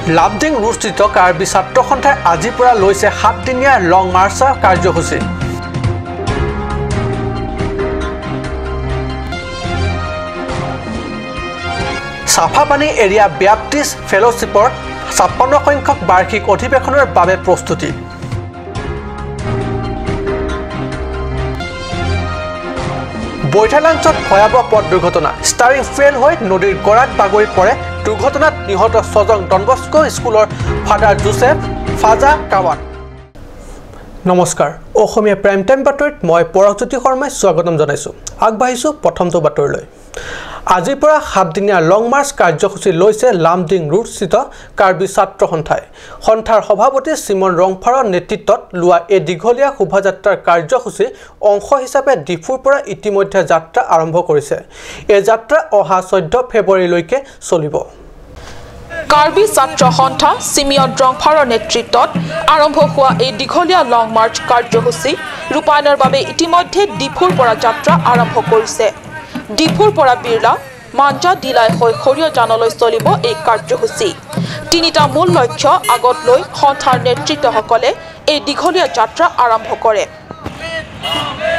লামডিং ৰোডস্থিত কাৰ্বি ছাত্ৰ সন্থাই আজিৰ পৰা লৈছে 7 দিনীয়া লং মাৰ্চৰ কাৰ্যসূচী। চাফাপানী এৰিয়া ব্যাপ্টিষ্ট ফেল'শ্বিপৰ 56 সংখ্যক বাৰ্ষিক অধিৱেশনৰ বাবে প্ৰস্তুতি। বৈঠালাংছত ভয়াৱহ পথ দুৰ্ঘটনা। ষ্টাৰিং ফেইল হৈ নদীৰ গৰাত বাগৰি পৰে। দুৰ্ঘটনাত নিহত ছজন ডনবস্কো স্কুলৰ ফাদাৰ জোচেফ ফাজা কাৱান। নমস্কাৰ, অসমীয়া প্ৰাইম টাইম বাতৰিত মই পৰশজ্যোতি শৰ্মাই স্বাগতম জনাইছোঁ। আগবাঢ়িছোঁ প্ৰথমটো বাতৰিলৈ। আজিৰ পৰা 7 দিনীয়া লং মাৰ্চ কাৰ্যসূচী লৈছে লামডিং ৰোডস্থিত কাৰ্বি ছাত্ৰ সন্থাই। সন্থাৰ সভাপতি চিমন ৰংফাৰৰ নেতৃত্বত লোৱা এই দীঘলীয়া শোভাযাত্ৰাৰ কাৰ্যসূচীৰ অংশ হিচাপে ডিফুৰ পৰা ইতিমধ্যে যাত্ৰা আৰম্ভ কৰিছে। এই যাত্ৰা অহা 14 ফেব্ৰুৱাৰীলৈকে চলিব। কাৰ্বি ছাত্ৰ সন্থা চিমিয়ন ৰংফাৰৰ নেতৃত্বত আৰম্ভ হোৱা এই দীঘলীয়া লং মাৰ্চ কাৰ্যসূচী ৰূপায়ণৰ বাবে ইতিমধ্যে ডিফুৰ পৰা যাত্ৰা আৰম্ভ কৰিছে। ডিফুৰ পৰা বিৰলা, মাঞ্জা, দিলাই হৈ সৰিয়হজানলৈ চলিব এই কাৰ্যসূচী। তিনিটা মূল লক্ষ্য আগত লৈ সন্থাৰ নেতৃত্বসকলে এই দীঘলীয়া যাত্ৰা আৰম্ভ কৰে।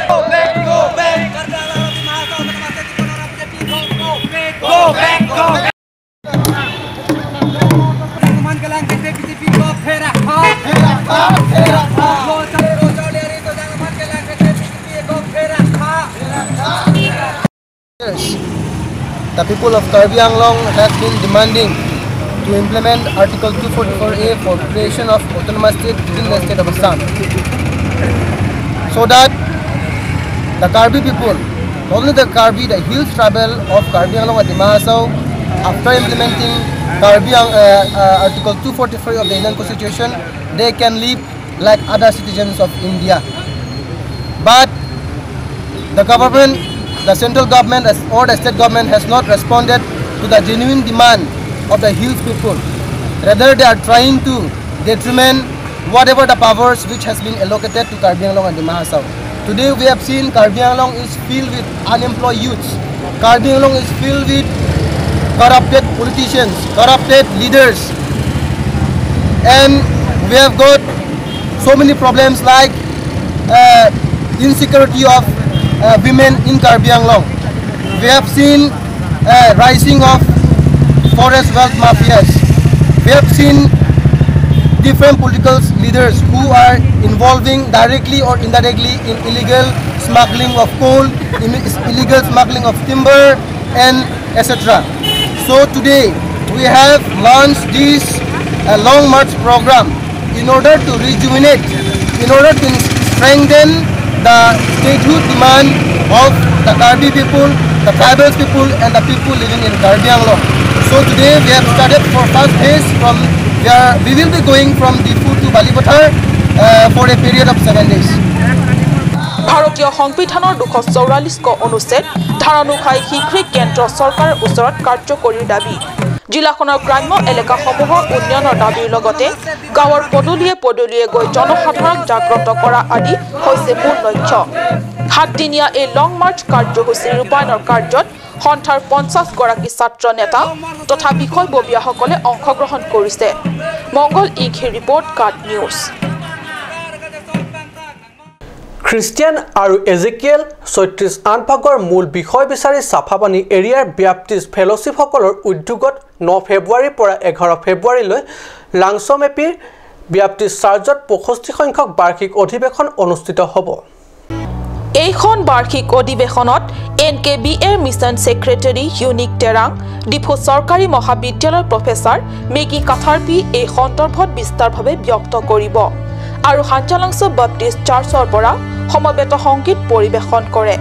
Go back, go back. The people of Karbi Anglong have been demanding to implement Article 244A for creation of autonomous state within the state of Assam, so that the Karbi people, not only the Karbi, the hills tribal of Karbi Anglong and Dima Hasao, after implementing Article 244 of the Indian Constitution, they can live like other citizens of India. But the government, the central government or the state government has not responded to the genuine demand of the hills people. Rather, they are trying to detriment whatever the powers which has been allocated to Karbi Anglong and Dima Hasao. Today we have seen Karbi Anglong is filled with unemployed youths. Karbi Anglong is filled with corrupted politicians, corrupted leaders. And we have got so many problems like insecurity of women in Karbi Anglong. We have seen rising of forest wealth mafias. We have seen different political leaders who are involving directly or indirectly in illegal smuggling of coal, in illegal smuggling of timber, and etc. So today we have launched this long march program in order to rejuvenate, in order to strengthen the statehood demand of the Karbi people, the tribal people, and the people living in Karbi Anglong. So today we have started for first phase from we will be going from Diphu to Balipathar for a period of 7 days. ভাৰতীয় সংবিধানৰ 244 ক অনুচ্ছেদ ধাৰা অনুসাৰে শীঘ্ৰে কেন্দ্ৰ চৰকাৰৰ ওচৰত কাৰ্যকৰীৰ দাবী, জিলাখনৰ গ্ৰাম্য এলেকাসমূহৰ উন্নয়নৰ দাবীৰ লগতে গাঁৱৰ পদূলিয়ে পদূলিয়ে গৈ জনসাধাৰণক জাগ্ৰত কৰা আদি হৈছে মূল লক্ষ্য। 7 দিনীয়া এই লং মাৰ্চ কাৰ্যসূচী ৰূপায়ণৰ কাৰ্যত সন্থাৰ 50 গৰাকী ছাত্ৰ নেতা তথা বিষয়ববীয়াসকলে অংশগ্ৰহণ কৰিছে। মংগল ইংহিৰ ৰিপৰ্ট, কাট নিউজ। খ্ৰীষ্টিয়ান আৰু এজেকিয়েল 36:8 ভাগৰ মূল বিষয় বিচাৰি চাফাপানী এৰিয়াৰ ব্যাপ্টিষ্ট ফেল'শ্বিপসকলৰ উদ্যোগত 9 ফেব্ৰুৱাৰীৰ পৰা 11 ফেব্ৰুৱাৰীলৈ লাংছমেপিৰ ব্যাপ্টিষ্ট চাৰ্চত 65 সংখ্যক বাৰ্ষিক অধিৱেশন অনুষ্ঠিত হ'ব। এইখন বাৰ্ষিক অধিৱেশনত এন কে বি এৰ mission secretary unique Terang, Diphu চৰকাৰী মহাবিদ্যালয়ৰ প্ৰফেচাৰ মেগী কাথাৰপি এই সন্দৰ্ভত বিস্তাৰভাৱে ব্যক্ত কৰিব আৰু হাঞ্জালাংছ বাপ্টিষ্ট চাৰ্চৰ পৰা সমবেত সংগীত পৰিৱেশন কৰে।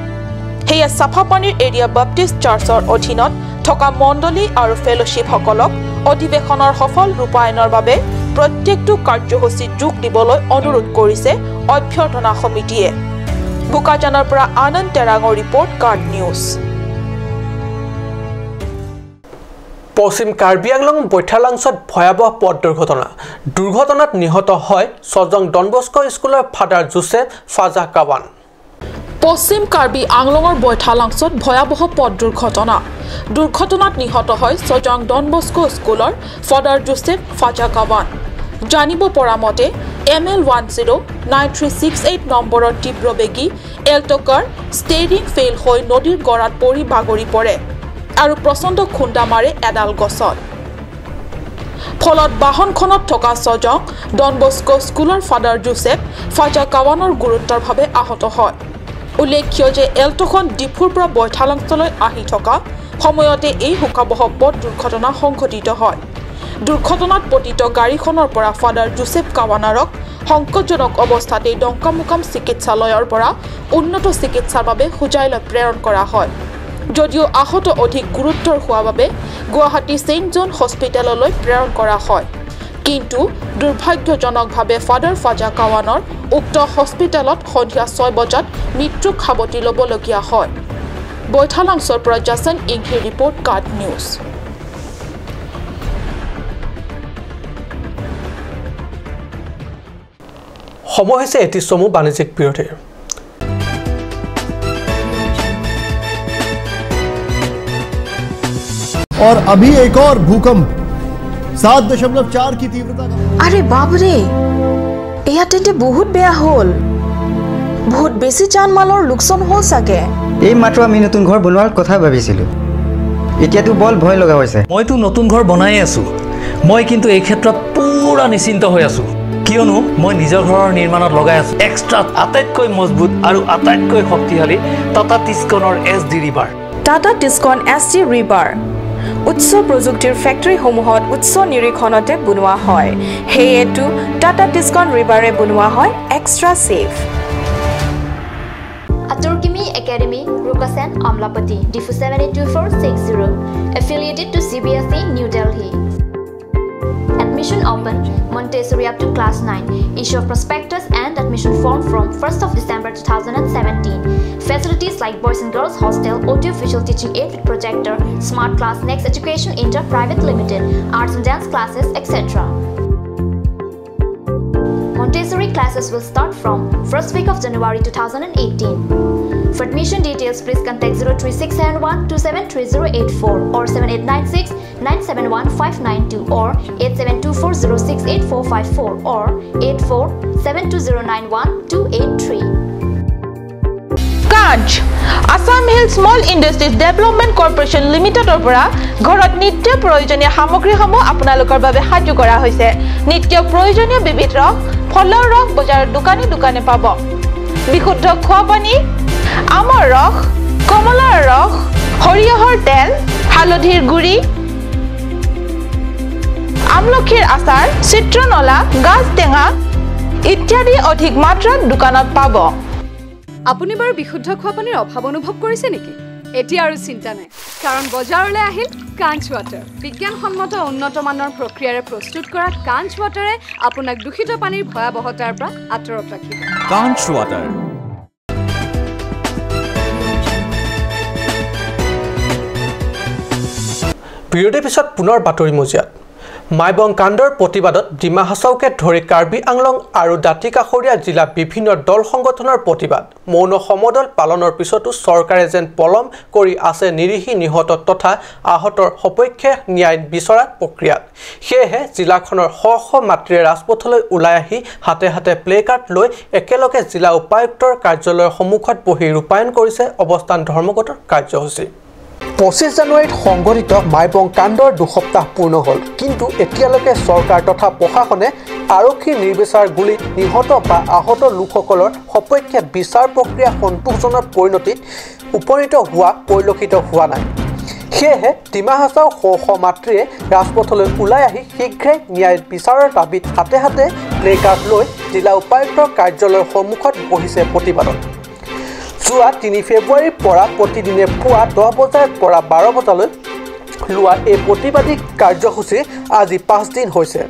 সেয়ে চাফাপানীৰ এৰিয়া বাপ্টিষ্ট চাৰ্চৰ অধীনত থকা মণ্ডলী আৰু ফেল'শ্বিপসকলক অধিৱেশনৰ সফল ৰূপায়ণৰ বাবে প্ৰত্যেকটো কাৰ্যসূচীত যোগ দিবলৈ অনুৰোধ কৰিছে অভ্যৰ্থনা সমিতিয়ে। বোকাজানৰ পৰা আনন্দ টেৰাঙৰ ৰিপৰ্ট, কাৰ্ড নিউজ। পশ্চিম কাৰ্বি আংলং বৈঠালাংছত ভয়াৱহ পথ দুৰ্ঘটনা। দুৰ্ঘটনাত নিহত হয় ছজং ডনবস্কো স্কুলৰ ফাদাৰ জোচেফ ফাজা কাৱান। পশ্চিম কাৰ্বি আংলঙৰ বৈঠালাংছত ভয়াৱহ পথ দুৰ্ঘটনা। দুৰ্ঘটনাত নিহত হয় ছজং ডনবস্কো স্কুলৰ ফাদাৰ জোচেফ ফাজাকাৱান। জানিব পৰা মতে ML 109368 নম্বৰৰ তীব্ৰবেগী এল্ট'কাৰ ষ্টেৰিং ফেইল হৈ নদীৰ গৰাত পৰি বাগৰি পৰে আৰু প্ৰচণ্ড খুন্দা মাৰে এডাল গছত। ফলত বাহনখনত থকা ছজং ডনবস্কো স্কুলৰ ফাদাৰ জোচেফ ফাজাকাৱানৰ গুৰুতৰভাৱে আহত হয়। উল্লেখ্য যে এল্ট'খন ডিফুৰ পৰা বৈঠালাংছলৈ আহি থকা সময়তে এই শোকাৱহ পথ দুৰ্ঘটনা সংঘটিত হয়। দুৰ্ঘটনাত পতিত গাড়ীখনৰ পৰা ফাদাৰ জোচেফ কাৱানাৰক সংকটজনক অৱস্থাতেই ডংকামুকাম চিকিৎসালয়ৰ পৰা উন্নত চিকিৎসাৰ বাবে হোজাইলৈ প্ৰেৰণ কৰা হয়। যদিও আহত অধিক গুৰুত্বৰ হোৱাৰ বাবে গুৱাহাটী ছেইণ্ট জন হস্পিটেললৈ প্ৰেৰণ কৰা হয়। কিন্তু দুৰ্ভাগ্যজনকভাৱে ফাদাৰ ফাজাকাৱানৰ উক্ত হস্পিটেলত সন্ধিয়া 6 বজাত মৃত্যুক সাৱটি ল'বলগীয়া হয়। বৈঠালাংছৰ পৰা জাছন ইংহিৰ ৰিপৰ্ট, কাট নিউজ। সময় হৈছে এটি চমু বাণিজ্যিক বিৰতিৰ। और अभी एक और भूकंप 7.4 की तीव्रता का। আৰে বাপৰে, এয়া তেন্তে বহুত বেয়া হ'ল। বহুত বেছি জান মালৰ লোকচান হ'ল চাগে। এই মাত্ৰ আমি নতুন ঘৰ বনোৱাৰ কথা ভাবিছিলোঁ, এতিয়াতো বৰ ভয় লগা হৈছে। মইতো নতুন ঘৰ বনাই আছোঁ। মই কিন্তু এই ক্ষেত্ৰত পুৰা নিশ্চিন্ত হৈ আছোঁ, কিয়নো মই নিজৰ ঘৰৰ নিৰ্মাণত লগাই আছোঁ এক্সট্ৰা আটাইতকৈ মজবুত আৰু আটাইতকৈ শক্তিশালী Tata টিস্কনৰ SD rebar. Tata Tiscon SD rebar উচ্চ প্ৰযুক্তিৰ ফেক্টৰীসমূহত উচ্চ নিৰীক্ষণতে বনোৱা হয়। সেয়েতো টাটা টিস্কন ৰিবাৰে বনোৱা হয় extra safe. Aturkimi Academy, Rukasen, Amlapati, Difu 782460, affiliated to CBSE, New Delhi. Admission open, Montessori up to class 9. Issue of prospectus and admission form from 1st of December 2017. Facilities like boys and girls hostel, audio-visual teaching aid with projector, smart class, Next Education Inter Private Limited, arts and dance classes, etc. Montessori classes will start from 1st week of January 2018. For admission details, please contact 03671 273084 or 7896 971592 or 8724068454 or 8472091283. Kanch Assam Hill Small Industries Development Corporation লিমিটেডৰ পৰা ঘৰত নিত্য প্ৰয়োজনীয় সামগ্ৰীসমূহ আপোনালোকৰ বাবে সাজু কৰা হৈছে। নিত্য প্ৰয়োজনীয় বিবিধ ৰস, ফলৰ ৰস বজাৰৰ দোকানে দোকানে পাব। বিশুদ্ধ খোৱা পানী, আমৰ ৰস, কমলাৰ ৰস, সৰিয়হৰ তেল, হালধিৰ গুড়ি, আমলখিৰ আচাৰ, চিত্ৰনলা, গাজ টেঙা ইত্যাদি অধিক মাত্ৰাত দোকানত পাব। আপুনি বাৰু বিশুদ্ধ খোৱা পানীৰ অভাৱ অনুভৱ কৰিছে নেকি? এতিয়া আৰু চিন্তা নাই, কাৰণ বজাৰলৈ আহিল কাঞ্চ ৱাটাৰ। বিজ্ঞানসন্মত উন্নত মানৰ প্ৰক্ৰিয়াৰে প্ৰস্তুত কৰা কাঞ্চ ৱাটাৰে আপোনাক দূষিত পানীৰ ভয়াৱহতাৰ পৰা আঁতৰত ৰাখিব। কাঞ্চ ৱাটাৰ। বিৰতিৰ পিছত পুনৰ বাতৰি মজিয়াত। মাইবং কাণ্ডৰ প্ৰতিবাদত ডিমা হাছাওকে ধৰি কাৰ্বি আংলং আৰু দাঁতিকাষৰীয়া জিলা বিভিন্ন দল সংগঠনৰ প্ৰতিবাদ। মৌন সমদল পালনৰ পিছতো চৰকাৰে যেন পলম কৰি আছে নিৰীহি নিহত তথা আহতৰ সপক্ষে ন্যায় বিচৰা প্ৰক্ৰিয়াত। সেয়েহে জিলাখনৰ শ শ মাতৃয়ে ৰাজপথলৈ ওলাই আহি হাতে হাতে প্লে কাৰ্ড লৈ একেলগে জিলা উপায়ুক্তৰ কাৰ্যালয়ৰ সন্মুখত বহি ৰূপায়ণ কৰিছে অৱস্থান ধৰ্মঘটৰ কাৰ্যসূচী। 25 জানুৱাৰীত সংঘটিত মাইবং কাণ্ডৰ দুসপ্তাহ পূৰ্ণ হ'ল, কিন্তু এতিয়ালৈকে চৰকাৰ তথা প্ৰশাসনে আৰক্ষীৰ নিৰ্বিচাৰ গুলীত নিহত বা আহত লোকসকলৰ সপক্ষে বিচাৰ প্ৰক্ৰিয়া সন্তোষজনক পৰিণতিত উপনীত হোৱা পৰিলক্ষিত হোৱা নাই। সেয়েহে ডিমা হাছাও শ শ মাতৃয়ে ৰাজপথলৈ ওলাই আহি শীঘ্ৰে ন্যায় বিচাৰৰ দাবীত হাতে হাতে প্লে কাৰ্ড লৈ জিলা উপায়ুক্তৰ কাৰ্যালয়ৰ সন্মুখত বহিছে প্ৰতিবাদত। যোৱা 3 ফেব্ৰুৱাৰীৰ পৰা প্ৰতিদিনে পুৱা 10 বজাৰ পৰা 12 বজালৈ লোৱা এই প্ৰতিবাদী কাৰ্যসূচী আজি 5 দিন হৈছে।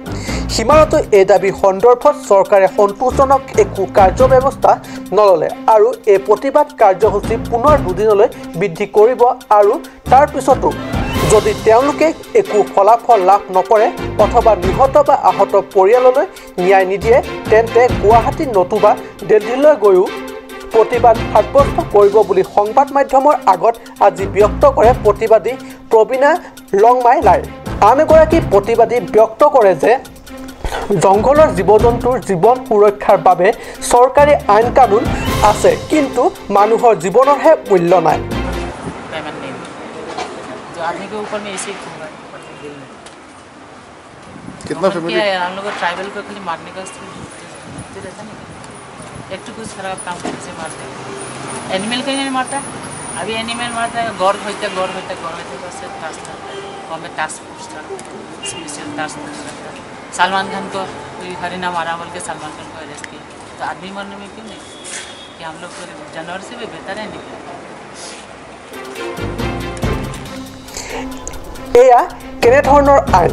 সীমানতো এই দাবী সন্দৰ্ভত চৰকাৰে সন্তোষজনক একো কাৰ্যব্যৱস্থা নল'লে আৰু এই প্ৰতিবাদ কাৰ্যসূচী পুনৰ দুদিনলৈ বৃদ্ধি কৰিব আৰু তাৰ পিছতো যদি তেওঁলোকে একো ফলাফল লাভ নকৰে অথবা নিহত বা আহত পৰিয়াললৈ ন্যায় নিদিয়ে তেন্তে গুৱাহাটী নতুবা দিল্লীলৈ গৈও প্ৰতিবাদ সাব্যস্ত কৰিব বুলি সংবাদ মাধ্যমৰ আগত আজি ব্যক্ত কৰে প্ৰতিবাদী প্ৰবীণা লংমাই লাই। আন এগৰাকী প্ৰতিবাদী ব্যক্ত কৰে যে জংঘলৰ জীৱ-জন্তুৰ জীৱন সুৰক্ষাৰ বাবে চৰকাৰী আইন কানুন আছে, কিন্তু মানুহৰ জীৱনৰহে মূল্য নাই। आदमी के ऊपर में ऐसे ही घूम रहा है दिल में। कितना फैमिली क्या है, हम लोग ट्राइबल को खाली मारने का रहता नहीं, एक तो कुछ खराब काम करने से मारते हैं, एनिमल कहीं नहीं मारता। अभी एनिमल मारता है, गौर होता है, गौर होता है, गौर होता है, बस टास्क रहता है। हमें टास्क फोर्स था, स्पेशल टास्क फोर्स रहता है। सलमान खान को हरिना मारा बोल के सलमान खान को अरेस्ट किया, तो आदमी मरने में क्यों नहीं कि हम लोग जानवर से भी बेहतर है निकले। এয়া কেনেধৰণৰ আইন?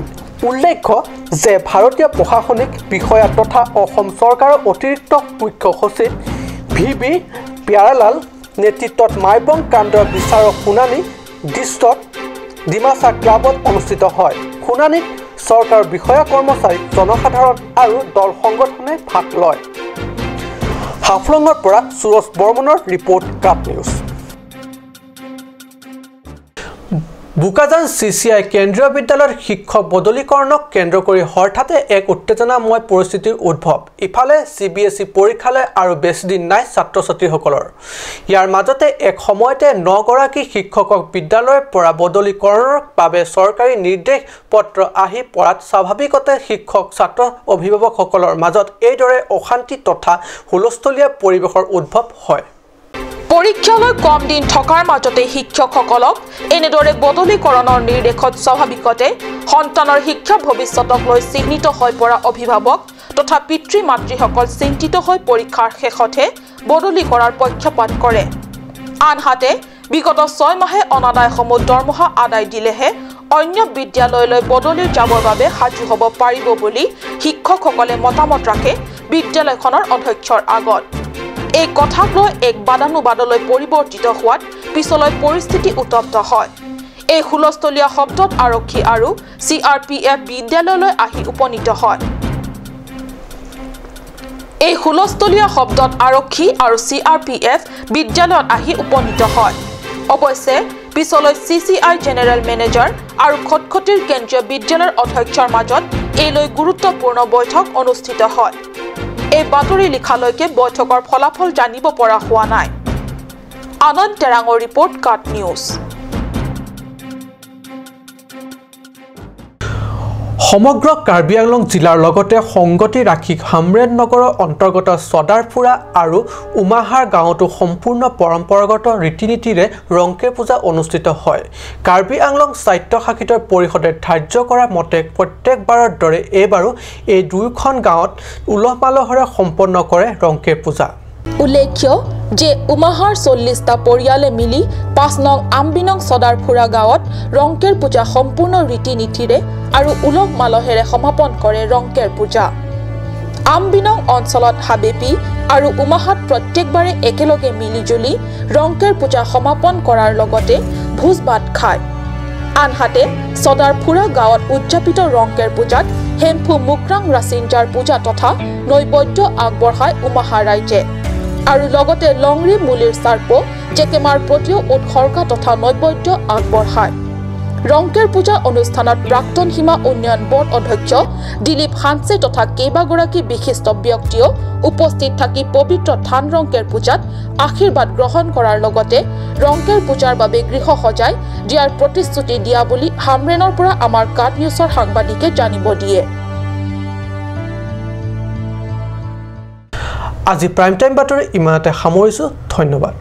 উল্লেখ্য যে ভাৰতীয় প্ৰশাসনিক বিষয়া তথা অসম চৰকাৰৰ অতিৰিক্ত মুখ্য সচিব ভি বি প্যাৰালাল নেতৃত্বত মাইবং কাণ্ডৰ বিচাৰৰ শুনানি দিষ্টত ডিমাচা ক্লাবত অনুষ্ঠিত হয়। শুনানিত চৰকাৰৰ বিষয়া কৰ্মচাৰী, জনসাধাৰণ আৰু দল সংগঠনে ভাগ লয়। হাফলঙৰ পৰা সুৰজ বৰ্মনৰ report, cup news. Bokajan CCI কেন্দ্ৰীয় বিদ্যালয়ৰ শিক্ষক বদলিকৰণক কেন্দ্ৰ কৰি হঠাতে এক উত্তেজনাময় পৰিস্থিতিৰ উদ্ভৱ। ইফালে CBSE পৰীক্ষালৈ আৰু বেছিদিন নাই ছাত্ৰ ছাত্ৰীসকলৰ। ইয়াৰ মাজতে এক সময়তে 9গৰাকী শিক্ষকক বিদ্যালয়ৰ পৰা বদলিকৰণৰ বাবে চৰকাৰী নিৰ্দেশ পত্ৰ আহি পৰাত স্বাভাৱিকতে শিক্ষক ছাত্ৰ অভিভাৱকসকলৰ মাজত এইদৰে অশান্তি তথা হুলস্থুলীয়া পৰিৱেশৰ উদ্ভৱ হয়। পৰীক্ষালৈ কম দিন থকাৰ মাজতে শিক্ষকসকলক এনেদৰে বদলিকৰণৰ নিৰ্দেশত স্বাভাৱিকতে সন্তানৰ শিক্ষা ভৱিষ্যতক লৈ চিহ্নিত হৈ পৰা অভিভাৱক তথা পিতৃ মাতৃসকল চিন্তিত হৈ পৰীক্ষাৰ শেষতহে বদলি কৰাৰ পক্ষপাত কৰে। আনহাতে বিগত 6 মাহে অনাদায়সমূহ দৰমহা আদায় দিলেহে অন্য বিদ্যালয়লৈ বদলি যাবৰ বাবে সাজু হ'ব পাৰিব বুলি শিক্ষকসকলে মতামত ৰাখে বিদ্যালয়খনৰ অধ্যক্ষৰ আগত। এই কথাক লৈ এক বাদানুবাদলৈ পৰিৱৰ্তিত হোৱাত পিছলৈ পৰিস্থিতি উত্তপ্ত হয়। এই হুলস্থলীয়া শব্দত আৰক্ষী আৰু CRPF বিদ্যালয়লৈ আহি উপনীত হয়। এই হুলস্থলীয়া শব্দত আৰক্ষী আৰু CRPF বিদ্যালয়ত আহি উপনীত হয়। অৱশ্যে পিছলৈ CCI general manager আৰু খটখটিৰ কেন্দ্ৰীয় বিদ্যালয়ৰ অধ্যক্ষৰ মাজত এই লৈ গুৰুত্বপূৰ্ণ বৈঠক অনুষ্ঠিত হয়। এই বাতৰি লিখালৈকে বৈঠকৰ ফলাফল জানিব পৰা হোৱা নাই। আনন্দ তেৰাঙৰ ৰিপৰ্ট, কাট নিউজ। সমগ্ৰ কাৰ্বি আংলং জিলাৰ লগতে সংগতি ৰাখি হামৰেণ নগৰৰ অন্তৰ্গত চদাৰফুৰা আৰু উমাহাৰ গাঁৱতো সম্পূৰ্ণ পৰম্পৰাগত ৰীতি নীতিৰে ৰংকে পূজা অনুষ্ঠিত হয়। কাৰ্বি আংলং স্বায়ত্তশাসিত পৰিষদে ধাৰ্য কৰা মতে প্ৰত্যেকবাৰৰ দৰে এইবাৰো এই দুয়োখন গাঁৱত উলহ মালহেৰে সম্পন্ন কৰে ৰংকে পূজা। উল্লেখ্য যে উমাহাৰ 40টা পৰিয়ালে মিলি 5 নং আমবিনং চদাৰফুৰা গাঁৱত ৰংকেৰ পূজা সম্পূৰ্ণ ৰীতি নীতিৰে আৰু উলহ মালহেৰে সমাপন কৰে ৰংকেৰ পূজা। আমবিনং অঞ্চলত হাবেপি আৰু উমাহাত প্ৰত্যেকবাৰে একেলগে মিলিজুলি ৰংকেৰ পূজা সমাপন কৰাৰ লগতে ভোজ ভাত খায়। আনহাতে চদাৰফুৰা গাঁৱত উদযাপিত ৰংকেৰ পূজাত হেম্ফু মুকৰাং ৰাচিঞ্জাৰ পূজা তথা নৈবদ্য আগবঢ়ায় উমাহা ৰাইজে আৰু লগতে লংৰি মুলিৰ চাৰ্প জেকেমাৰ প্ৰতিও উৎসৰ্গা তথা নৈবদ্য আগবঢ়ায়। ৰংকেৰ পূজা অনুষ্ঠানত প্ৰাক্তন সীমা উন্নয়ন বৰ্ড অধ্যক্ষ দিলীপ হানছে তথা কেইবাগৰাকী বিশিষ্ট ব্যক্তিও উপস্থিত থাকি পবিত্ৰ থান ৰংকেৰ পূজাত আশীৰ্বাদ গ্ৰহণ কৰাৰ লগতে ৰংকেৰ পূজাৰ বাবে গৃহ সজাই দিয়াৰ প্ৰতিশ্ৰুতি দিয়া বুলি হামৰেণৰ পৰা আমাৰ কাট নিউজৰ সাংবাদিকে জানিব দিয়ে। আজি প্ৰাইম টাইম বাতৰি ইমানতে সামৰিছোঁ। ধন্যবাদ।